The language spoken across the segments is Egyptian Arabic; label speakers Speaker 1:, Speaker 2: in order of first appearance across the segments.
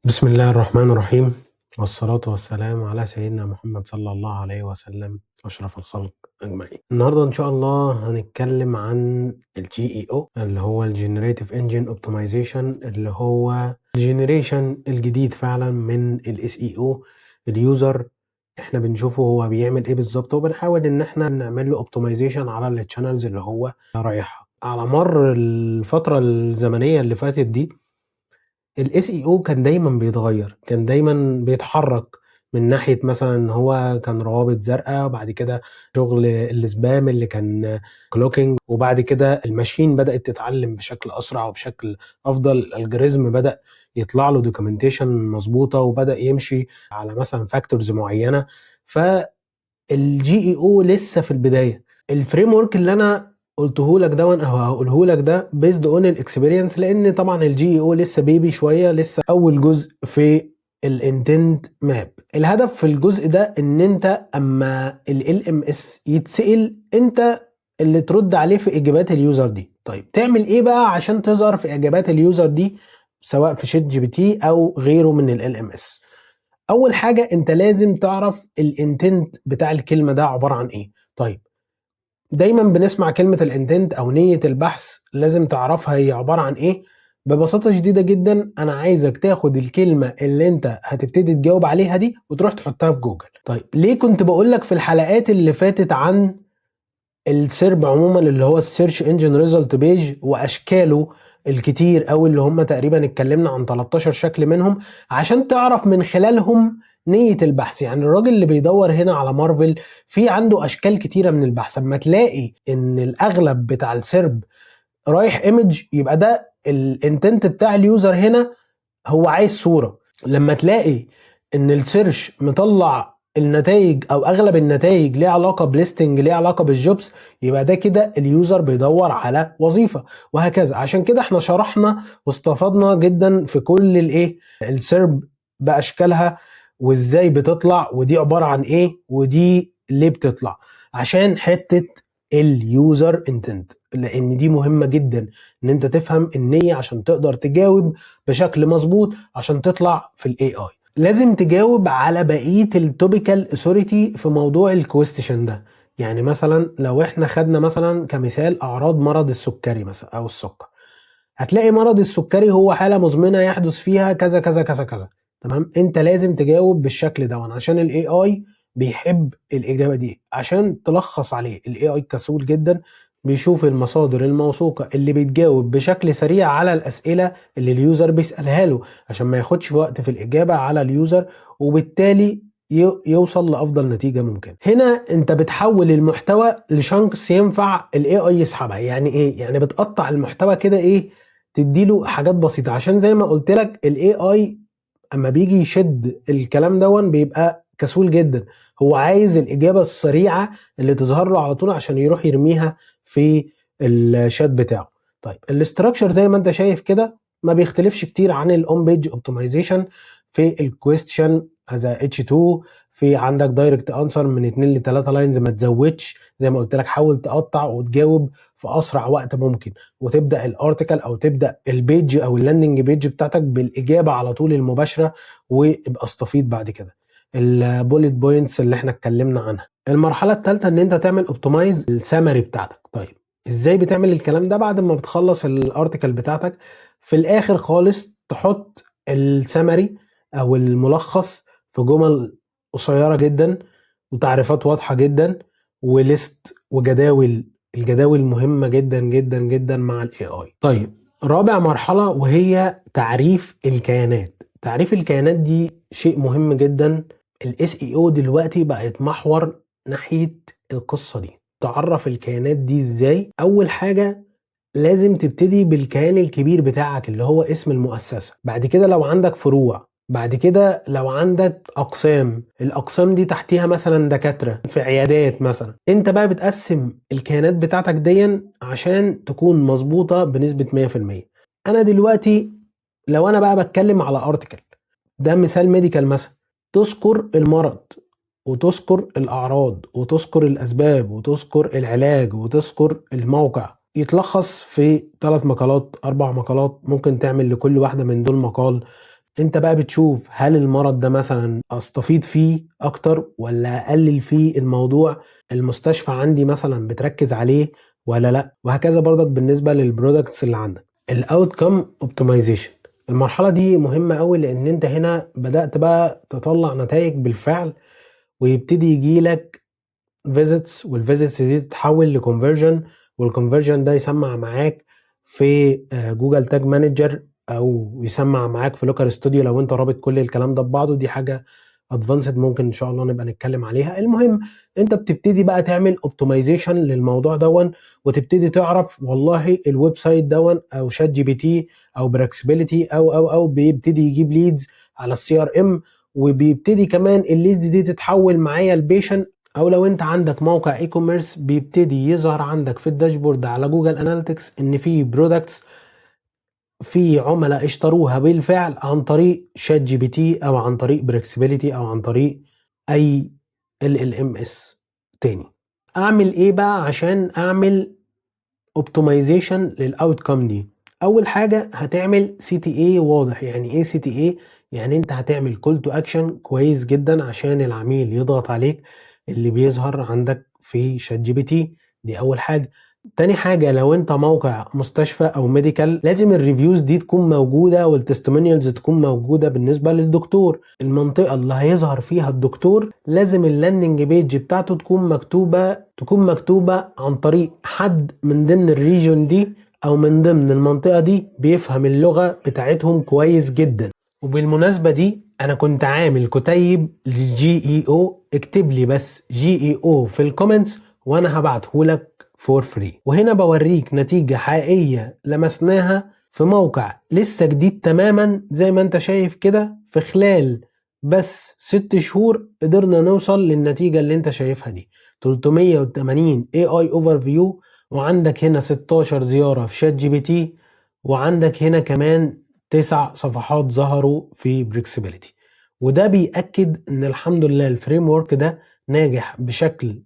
Speaker 1: بسم الله الرحمن الرحيم، والصلاة والسلام على سيدنا محمد صلى الله عليه وسلم، أشرف الخلق أجمعين. النهاردة إن شاء الله هنتكلم عن ال GEO، اللي هو ال Generative Engine Optimization، اللي هو ال generation الجديد فعلا من ال SEO. ال user احنا بنشوفه هو بيعمل ايه بالظبط، وبنحاول ان احنا نعمل له optimization على ال channels اللي هو رايحها. على مر الفترة الزمنية اللي فاتت دي، ال SEO كان دايما بيتغير، كان دايما بيتحرك من ناحية مثلا ان هو كان روابط زرقاء، وبعد كده شغل ال spam اللي كان cloaking، وبعد كده ال machine بدات تتعلم بشكل اسرع وبشكل افضل. ال algorithm بدا يطلع له documentation مظبوطه، وبدا يمشي على مثلا factors معينه. فال GEO لسه في البدايه. ال framework اللي انا قلته لك ده او هقوله لك ده based on ال experience، لان طبعا ال GEO لسه baby شويه، لسه اول جزء في ال intent map. الهدف في الجزء ده ان انت اما ال LMS يتسال، انت اللي ترد عليه في اجابات ال user دي. طيب، تعمل ايه بقى عشان تظهر في اجابات ال user دي، سواء في ChatGPT او غيره من ال LMS؟ اول حاجه، انت لازم تعرف ال intent بتاع الكلمة ده عبارة عن ايه. طيب، دايما بنسمع كلمة ال intent او نيه البحث، لازم تعرفها هي عبارة عن ايه. ببساطة شديدة جدا، انا عايزك تاخد الكلمة اللي انت هتبتدي تجاوب عليها دي وتروح تحطها في جوجل. طيب، ليه كنت بقول لك في الحلقات اللي فاتت عن ال SERP عموما، اللي هو ال search engine result page، واشكاله الكتير، او اللي هم تقريبا اتكلمنا عن 13 شكل منهم، عشان تعرف من خلالهم نية البحث؟ يعني الراجل اللي بيدور هنا على مارفل في عنده اشكال كتيرة من البحث. اما تلاقي ان الاغلب بتاع ال SERP رايح image، يبقى ده ال intent بتاع ال user هنا، هو عايز صوره. لما تلاقي ان ال search مطلع النتائج او اغلب النتائج ليها علاقة ب listing، ليها علاقة بال jobs، يبقى ده كده ال user بيدور على وظيفه، وهكذا. عشان كده احنا شرحنا واستفدنا جدا في كل الايه، ال SERP باشكالها، وازاي بتطلع، ودي عبارة عن ايه، ودي ليه بتطلع، عشان حتة ال user intent، لان دي مهمة جدا ان انت تفهم النية عشان تقدر تجاوب بشكل مظبوط. عشان تطلع في ال AI لازم تجاوب على بقية ال topical authority في موضوع ال question ده. يعني مثلا لو احنا خدنا مثلا كمثال اعراض مرض السكري مثلا او السكر، هتلاقي مرض السكري هو حاله مزمنة يحدث فيها كذا كذا كذا كذا، تمام؟ انت لازم تجاوب بالشكل ده عشان ال AI بيحب الاجابة دي عشان تلخص عليه. ال AI كسول جدا، بيشوف المصادر الموثوقة اللي بتجاوب بشكل سريع على الاسئلة اللي ال user بيسالها له، عشان ما ياخدش وقت في الاجابة على ال user، وبالتالي يوصل لافضل نتيجة ممكن. هنا انت بتحول المحتوى ل chunks ينفع ال AI يسحبها. يعني ايه؟ يعني بتقطع المحتوى كده، ايه، تديله حاجات بسيطه، عشان زي ما قلت لك ال AI اما بيجي يشد الكلام دون بيبقى كسول جدا، هو عايز الاجابة السريعة اللي تظهر له على طول عشان يروح يرميها في الشات بتاعه. طيب، ال structure زي ما انت شايف كده ما بيختلفش كتير عن ال on page optimization في ال question as H2. في عندك direct answer من 2 ل 3 lines، ما تزودش. زي ما قلت لك، حاول تقطع وتجاوب في اسرع وقت ممكن، وتبدا ال article او تبدا ال page او ال landing page بتاعتك بالاجابة على طول المباشره، وابقى استفيد بعد كده ال bullet points اللي احنا اتكلمنا عنها. المرحلة الثالثة ان انت تعمل optimize ال summary بتاعتك. طيب، ازاي بتعمل الكلام ده؟ بعد ما بتخلص ال article بتاعتك، في الاخر خالص تحط السمري او الملخص في جمل قصيرة جدا وتعريفات واضحة جدا و list وجداول. الجداول مهمة جدا جدا جدا مع ال AI. طيب، رابع مرحلة وهي تعريف الكيانات. تعريف الكيانات دي شيء مهم جدا. ال SEO دلوقتي بقت محور ناحية القصة دي. تعرف الكيانات دي ازاي؟ اول حاجه، لازم تبتدي بالكيان الكبير بتاعك اللي هو اسم المؤسسه، بعد كده لو عندك فروع، بعد كده لو عندك اقسام، الاقسام دي تحتيها مثلا دكاترة في عيادات مثلا. انت بقى بتقسم الكيانات بتاعتك دي عشان تكون مظبوطة بنسبة 100%. انا دلوقتي لو انا بقى بتكلم على article، ده مثال medical مثلا، تذكر المرض وتذكر الاعراض وتذكر الاسباب وتذكر العلاج وتذكر الموقع، يتلخص في 3 مقالات، اربع مقالات، ممكن تعمل لكل واحدة من دول مقال. انت بقى بتشوف هل المرض ده مثلا استفيد فيه اكتر ولا اقلل فيه الموضوع، المستشفى عندي مثلا بتركز عليه ولا لا، وهكذا برضك بالنسبة لل products اللي عندك. ال outcome optimization، المرحلة دي مهمة قوي، لان انت هنا بدات بقى تطلع نتائج بالفعل، ويبتدي يجيلك visits، وال visits دي تتحول ل conversion، وال conversion ده يسمع معاك في Google Tag Manager، او يسمع معاك في Looker Studio لو انت رابط كل الكلام ده ببعضه. دي حاجة advanced ممكن ان شاء الله نبقى نتكلم عليها. المهم انت بتبتدي بقى تعمل optimization للموضوع دون، وتبتدي تعرف والله ال website دون او ChatGPT او Perplexity او بيبتدي يجيب leads على ال CRM، وبيبتدي كمان ال leads دي تتحول معايا ل patient، او لو انت عندك موقع e-commerce بيبتدي يظهر عندك في ال dashboard على Google Analytics ان في products في عملاء اشتروها بالفعل عن طريق ChatGPT او عن طريق Perplexity او عن طريق اي LLMs تاني. اعمل ايه بقى عشان اعمل optimization لل outcome دي؟ اول حاجة هتعمل CTA واضح. يعني ايه CTA؟ يعني انت هتعمل call to action كويس جدا عشان العميل يضغط عليك اللي بيظهر عندك في ChatGPT. دي اول حاجة. تاني حاجة، لو انت موقع مستشفى او medical لازم ال reviews دي تكون موجودة وال testimonials تكون موجودة بالنسبة للدكتور. المنطقة اللي هيظهر فيها الدكتور لازم ال landing page بتاعته تكون مكتوبة عن طريق حد من ضمن ال region دي او من ضمن المنطقة دي بيفهم اللغة بتاعتهم كويس جدا. وبالمناسبة دي انا كنت عامل كتيب لل GEO، اكتب لي بس GEO في ال comments وانا هبعتهولك for free. وهنا بوريك نتيجة حقيقية لمسناها في موقع لسه جديد تماما زي ما انت شايف كده، في خلال بس 6 شهور قدرنا نوصل للنتيجة اللي انت شايفها دي، 380 AI overview، وعندك هنا 16 زيارة في ChatGPT، وعندك هنا كمان تسع صفحات ظهروا في Perplexity. وده بيأكد ان الحمد لله ال framework ده ناجح بشكل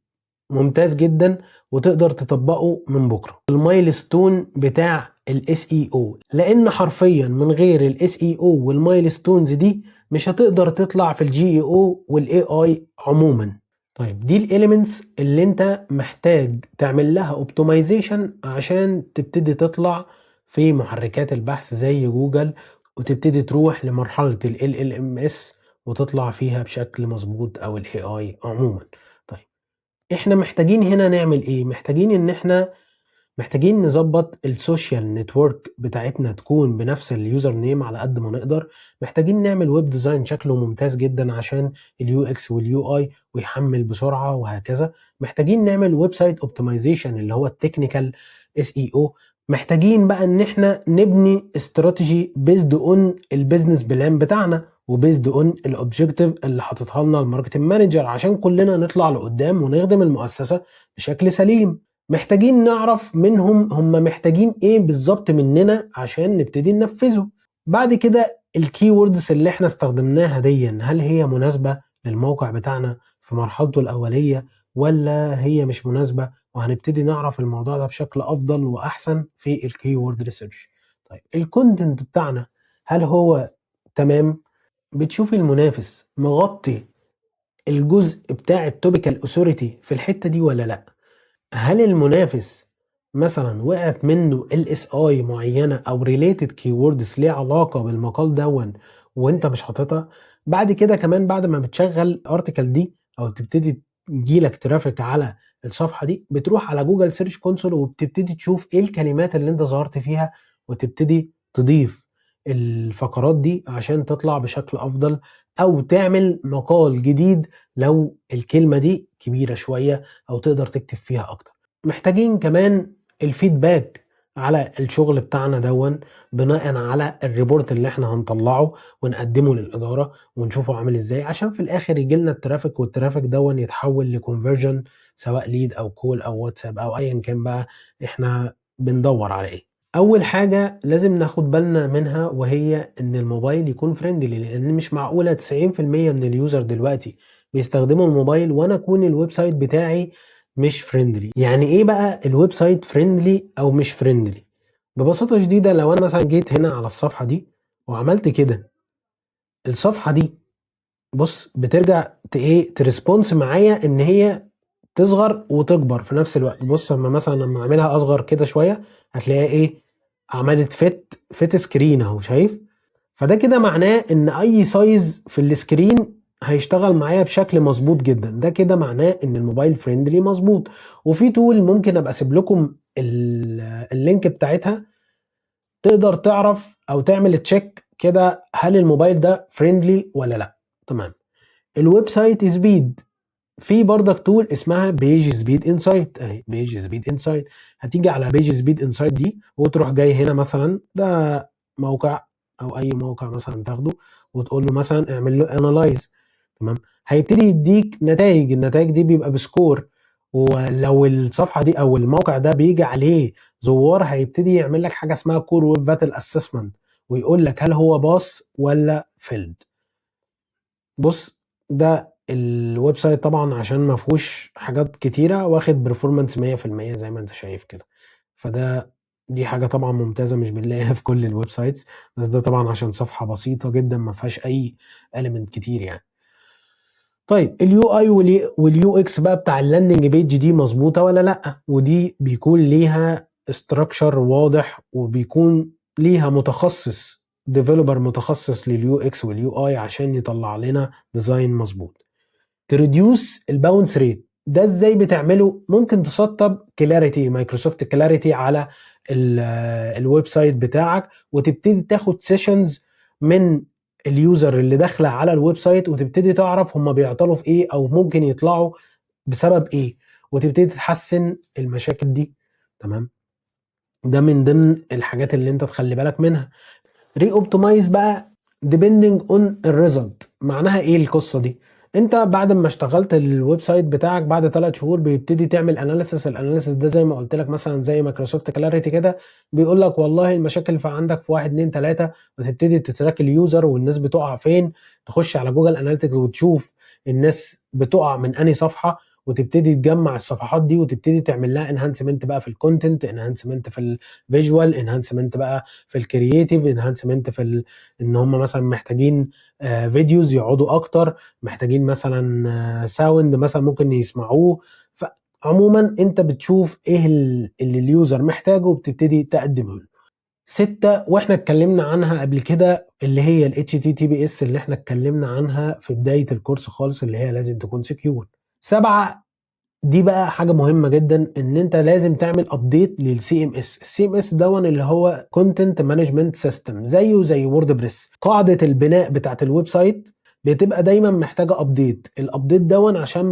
Speaker 1: ممتاز جدا وتقدر تطبقه من بكره. ال milestone بتاع ال SEO، لان حرفيا من غير ال SEO وال milestones دي مش هتقدر تطلع في ال GEO وال AI عموما. طيب، دي ال elements اللي انت محتاج تعمل لها optimization عشان تبتدي تطلع في محركات البحث زي جوجل، وتبتدي تروح لمرحلة ال LLMs وتطلع فيها بشكل مظبوط او ال AI عموما. طيب، احنا محتاجين هنا نعمل ايه؟ محتاجين ان احنا محتاجين نظبط ال social network بتاعتنا تكون بنفس ال username على قد ما نقدر. محتاجين نعمل web design شكله ممتاز جدا عشان ال UX وال UI ويحمل بسرعة وهكذا. محتاجين نعمل website optimization اللي هو ال technical SEO. محتاجين بقى ان احنا نبني strategy based on ال business plan بتاعنا و based on ال objective اللي حاططها لنا ال marketing manager عشان كلنا نطلع لقدام ونخدم المؤسسة بشكل سليم. محتاجين نعرف منهم هم محتاجين ايه بالظبط مننا عشان نبتدي ننفذه. بعد كده ال keywords اللي احنا استخدمناها دي هل هي مناسبة للموقع بتاعنا في مرحلته الأولية ولا هي مش مناسبة؟ وهنبتدي نعرف الموضوع ده بشكل أفضل وأحسن في ال keyword research. طيب، ال content بتاعنا هل هو تمام؟ بتشوف المنافس مغطي الجزء بتاع ال topical authority في الحتة دي ولا لا؟ هل المنافس مثلا وقعت منه LSI معينة او related keywords ليها علاقة بالمقال دون وانت مش حاططها؟ بعد كده كمان بعد ما بتشغل ال article دي او تبتدي تجيلك traffic على الصفحة دي، بتروح على Google Search Console وبتبتدي تشوف ايه الكلمات اللي انت ظهرت فيها وتبتدي تضيف الفقرات دي عشان تطلع بشكل افضل، او تعمل مقال جديد لو الكلمة دي كبيرة شوية او تقدر تكتب فيها اكتر. محتاجين كمان ال feedback على الشغل بتاعنا دون بناء على ال report اللي احنا هنطلعه ونقدمه للادارة ونشوفه عامل ازاي، عشان في الاخر يجي لنا ال traffic، وال traffic دون يتحول ل conversion سواء lead او call او واتساب او ايا كان بقى احنا بندور على ايه. اول حاجة لازم ناخد بالنا منها وهي ان الموبايل يكون friendly، لان مش معقولة 90% من ال user دلوقتي بيستخدموا الموبايل وانا اكون ال website بتاعي مش friendly. يعني ايه بقى ال website friendly او مش friendly؟ ببساطة شديده، لو انا مثلا جيت هنا على الصفحة دي وعملت كده الصفحة دي بص بترجع ايه ت response معايا ان هي تصغر وتكبر في نفس الوقت. بص لما مثلا لما اعملها اصغر كده شوية هتلاقيها ايه عملت fit screen اهو، شايف؟ فده كده معناه ان اي size في ال screen هيشتغل معايا بشكل مظبوط جدا. ده كده معناه ان ال mobile friendly مظبوط. وفي tool ممكن ابقى اسيب لكم ال link بتاعتها، تقدر تعرف او تعمل check كده هل الموبايل ده friendly ولا لا. تمام. ال website speed، في بردك tool اسمها PageSpeed Insight، اهي PageSpeed Insight. هتيجي على PageSpeed Insight دي وتروح جاي هنا مثلا، ده موقع او اي موقع مثلا تاخده وتقول له مثلا اعمل له analyze. تمام. هيبتدي يديك نتائج، النتائج دي بيبقى ب score، ولو الصفحة دي او الموقع ده بيجي عليه زوار هيبتدي يعمل لك حاجة اسمها Core Web Vital assessment، ويقول لك هل هو pass ولا failed. بص ده ال website طبعا عشان ما فيهوش حاجات كتيرة واخد performance 100% زي ما انت شايف كده، فده دي حاجة طبعا ممتازة مش بنلاقيها في كل ال websites، بس ده طبعا عشان صفحة بسيطة جدا ما فيهاش اي element كتير يعني. طيب ال UI وال UX بقى بتاع ال landing page دي مظبوطة ولا لا؟ ودي بيكون ليها structure واضح، وبيكون ليها متخصص developer متخصص لل UX وال UI عشان يطلع لنا design مظبوط. ت reduce ال bounce rate، ده ازاي بتعمله؟ ممكن تسطب Clarity، Microsoft Clarity على ال website بتاعك، وتبتدي تاخد sessions من ال user اللي داخله على ال website، وتبتدي تعرف هم بيعطلوا في ايه او ممكن يطلعوا بسبب ايه، وتبتدي تحسن المشاكل دي. تمام. ده من ضمن الحاجات اللي انت تخلي بالك منها. re-optimize بقى depending on ال result. معناها ايه القصة دي؟ انت بعد ما اشتغلت ال website بتاعك بعد 3 شهور بيبتدي تعمل analysis. ال analysis ده زي ما قلت لك مثلا زي Microsoft Clarity كده، بيقول لك والله المشاكل في عندك في 1 2 3، وتبتدي ت track ال user والناس بتقع فين، تخش على Google Analytics وتشوف الناس بتقع من انهي صفحة، وتبتدي تجمع الصفحات دي وتبتدي تعمل لها enhancement بقى في ال content، enhancement في ال visual، enhancement بقى في ال creative، enhancement في ان هم مثلا محتاجين videos يقعدوا اكتر، محتاجين مثلا sound مثلا ممكن يسمعوه. فعموما انت بتشوف ايه اللي ال user محتاجه وبتبتدي تقدمه له. 6 واحنا اتكلمنا عنها قبل كده، اللي هي ال HTTPS اللي احنا اتكلمنا عنها في بداية الكورس خالص، اللي هي لازم تكون secure. 7 دي بقى حاجة مهمة جدا، ان انت لازم تعمل update لل CMS. ال CMS دون اللي هو content management system، زيه زي WordPress. قاعدة البناء بتاعت ال website بتبقى دايما محتاجة update. ال update دون عشان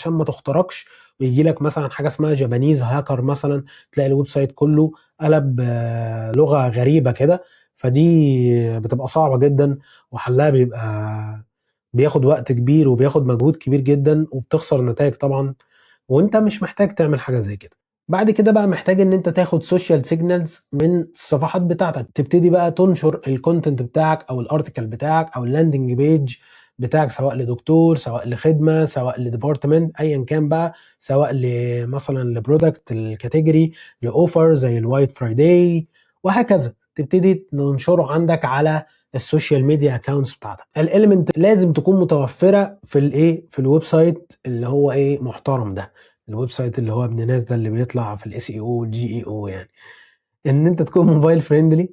Speaker 1: ما تخترقش ويجي لك مثلا حاجة اسمها Japanese hacker مثلا، تلاقي ال website كله قلب لغة غريبة كده، فدي بتبقى صعبة جدا وحلها بيبقى بياخد وقت كبير وبياخد مجهود كبير جدا، وبتخسر نتائج طبعا، وانت مش محتاج تعمل حاجة زي كده. بعد كده بقى محتاج ان انت تاخد social signals من الصفحات بتاعتك، تبتدي بقى تنشر ال content بتاعك او ال article بتاعك او ال landing page بتاعك، سواء لدكتور، سواء لخدمة، سواء ل department، ايا كان بقى، سواء مثلا ل product، ال category، ل offer زي ال White Friday وهكذا. تبتدي تنشره عندك على ال social media accounts بتاعتك. ال element لازم تكون متوفرة في الايه، في ال website اللي هو ايه محترم ده، ال website اللي هو ابن ناس ده اللي بيطلع في ال SEO وال GEO يعني. ان انت تكون mobile friendly،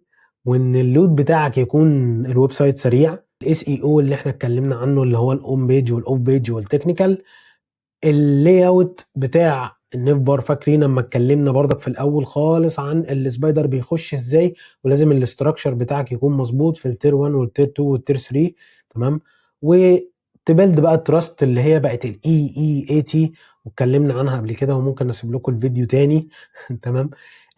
Speaker 1: وان ال load بتاعك يكون ال website سريع. ال SEO اللي احنا اتكلمنا عنه اللي هو ال on page وال off page وال technical. ال layout بتاع ال navbar، فاكرين لما اتكلمنا برضك في الاول خالص عن ال spider بيخش ازاي، ولازم ال structure بتاعك يكون مظبوط في ال tier 1 وال tier 2 وال tier 3. تمام. وت build بقى ال trust اللي هي بقت ال E E A T، واتكلمنا عنها قبل كده، وممكن اسيب لكم الفيديو تاني. تمام.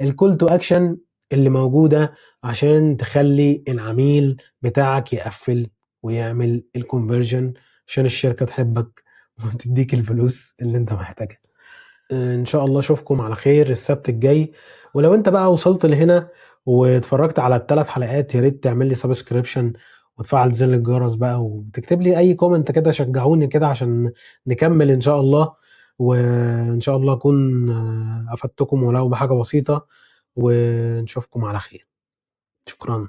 Speaker 1: ال call to action اللي موجودة عشان تخلي العميل بتاعك يقفل ويعمل ال conversion عشان الشركة تحبك وتديك الفلوس اللي انت محتاجها. ان شاء الله اشوفكم على خير السبت الجاي. ولو انت بقى وصلت لهنا واتفرجت على الثلاث حلقات، يا ريت تعمل لي subscription وتفعل زر الجرس بقى، وتكتب لي اي comment كده، شجعوني كده عشان نكمل ان شاء الله. وان شاء الله اكون افدتكم ولو بحاجة بسيطة، ونشوفكم على خير. شكرا.